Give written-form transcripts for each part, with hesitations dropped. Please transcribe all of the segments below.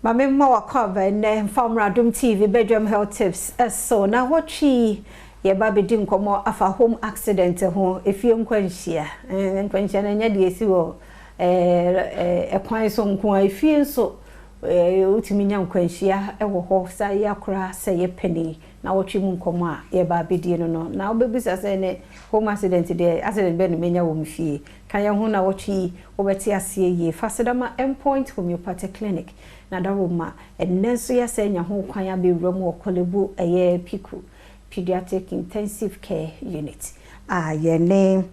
Maame, mma wakɔ aba nnɛ mfa mmra Adom TV Bedwam Health Tips ɛso. Na wɔtwe yɛba bɛdi nkɔmmɔ afa home accident ho, efie nkwanhyia. Nkwanhyia no ɛnyɛ deɛ esi wɔ ɛkwan so nko a, efie nso wotumi nya nkwanhyia ɛwɔ hɔ sɛ yɛ akora, sɛ yɛ panin. Na wɔtwe mu nkɔmmɔ a yɛba abɛdie no, na wobɛbisa sɛ ne home accident deɛ, accident bɛn na menya wɔ me fie? Ka yɛn ho na wɔtwe yi wobɛte aseɛ yie. Fa sedama Endpoint Homeopathic Clinic na Daroma ɛnnɛ nso yɛasɛ anya ho kwan abɛwura mu wɔ Korle Bu, ɛyɛ PICU, Pediatric Intensive Care Unit, a yɛne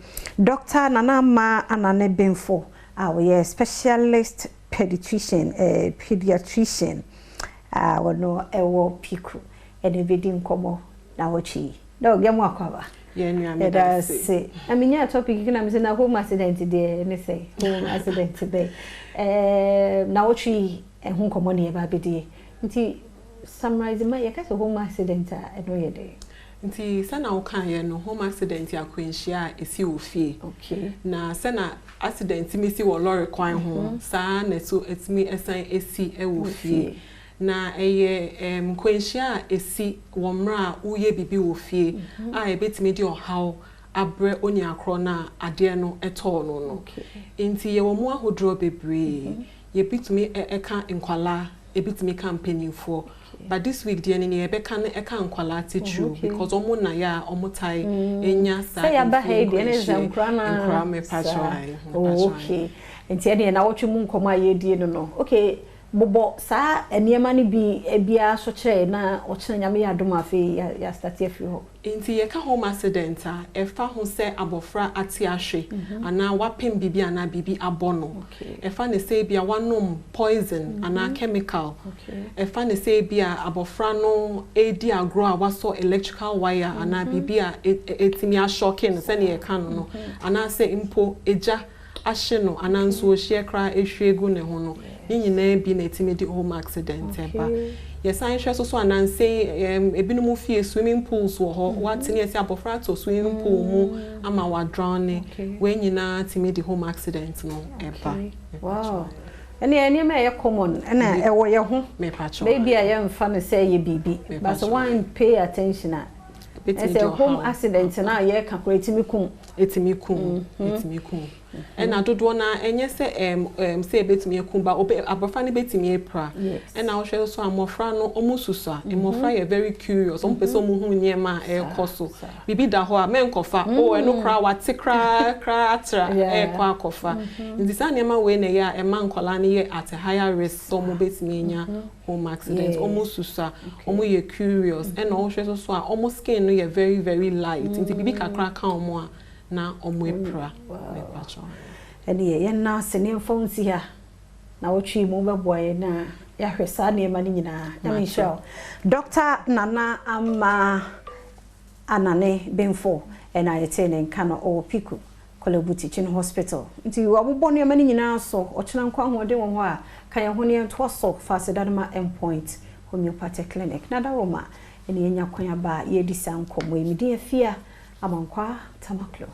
Dr. Nana Ama Anane Benfo a ɔyɛ specialist pediatrician a ɔno ɛwɔ PICU ɛne bɛdi nkɔmmɔ na wɔtwe yi. Doc, yɛmu akɔ aba. Yɛda ase. Na menya topic na mesɛ na home accident deɛ ne sɛ home accident bɛ na wɔtwe yi ɛho nkɔmmɔ ne yɛba abɛdie. Nti summarize ma yɛka sɛ home accident a, ɛno yɛ dɛ? Nti sɛna wokaeɛ no, home accident yɛ akwanhyia a ɛsi wɔ fie. Na sɛna accident tumi si wɔ lɔre kwan ho, saa na ɛso ɛtumi ɛsan ɛsi ɛwɔ fie. Na ɛyɛ nkwanhyia a ɛsi wɔ mmerɛ a woyɛ biribi wɔ fie a ɛbɛtumi de ɔhaw abrɛ oniakorɔ no a adeɛ no ɛtɔɔ no. Nti yɛwɔ mu ahodoɔ bebree. Yɛbɛtumi ɛka nkwalaa, ebitumi ka mpanimfoɔ. But this week deɛ ne nea yɛbɛka no ɛka nkwalaa titiriw because ɔmo na yɛ a ɔmo tae enya saa. Sɛ yɛaba ha yi deɛ ne sɛ nkora na nkora, mepakyɛw ayi. Oh, okay. Nti ɛdeɛ na wɔtwe mu nkɔmmɔ a yɛdie no, okay, bobɔ saa nneɛma no bi biara so kyerɛ na ɔkyerɛ. Nyame yɛ adom, afei yɛastart afiri hɔ. Nti yɛka home accident a, ɛfa ho sɛ abɔfra ate ahwe anaa wapem biribi anaa biribi abɔ no. Ɛfa ne sɛ ebia wanom poison anaa chemical. Ɛfa ne sɛ ebia abɔfra no edi agorɔ a wasɔ electrical wire anaa biribi a ɛtumi ashock no sɛnea yɛka no, anaasɛ mpo egya ahye no anaa nsuo hyeɛ koraa ehwie gu ne ho no. Ne nyinaa bi na ɛtumi de home accident ɛba. Yɛsan hwɛ so so ananse ebinom fie swimming pools wɔ hɔ, wate ne yɛsɛ abɔfra atɔ swimming pool mu ama wadrown. Wei nyinaa tumi de home accident no ɛba. Wow, ɛne nneɛma a ɛyɛ common ɛna ɛwɔ yɛ ho. Mepakyɛw. Baabi a yɛmfa no sɛ ɛyɛ biribi, but sɛ one pay attention a, ɛsɛ home accident na yɛka koraa ɛtumi kum. Ɛtumi kum, ɛtumi kum. Ɛna dodoɔ no ɛnyɛ sɛ sɛ ɛbɛtumi akum ba abɔfra no bɛtumi apira. Ɛna wohwɛ so a, mmɔfra no ɔmo susu a, mmɔfra yɛ very curious. Ɔmo pɛ sɛ ɔmo hu nneɛma a ɛrekɔ so. Biribi da hɔ a, mɛnkɔfa o, ɛno koraa wate koraa koraa atra ɛrekɔ akɔfa. Nti saa nneɛma wei na ɛyɛ a ɛma nkɔlaa no yɛ at a higher risk sɛ ɔmo bɛtumi anya home accident. Ɔmo susu a, ɔmo yɛ curious. Ɛna ɔhwɛ so so a, ɔmo skin no yɛ very very light, nti biribi kakra ka ɔmo a na ɔmo apira. Ɛne yɛn nan ase ne mfa nsi ha na wɔtwe mu bɛboa yɛn na yɛahwɛ saa nneɛma no nyinaa. Nyame nhyira wo, Dr. Nana Ama Anane Benfo. Ɛna yɛtee ne nka no, ɔwɔ PICU, Korle Bu Teaching Hospital. Nti wɔabobɔ nneɛma no nyinaa so. Ɔkyena nkɔ ahoɔden wɔ hɔ a, ka yɛn ho ne yɛntoa so. Fa aseda no ma Endpoint Homeopathic Clinic na Daroma ɛne yɛnya kwan aba a yɛredi saa nkɔmmɔ yi. Medin Afia Amankwa Tamaklo.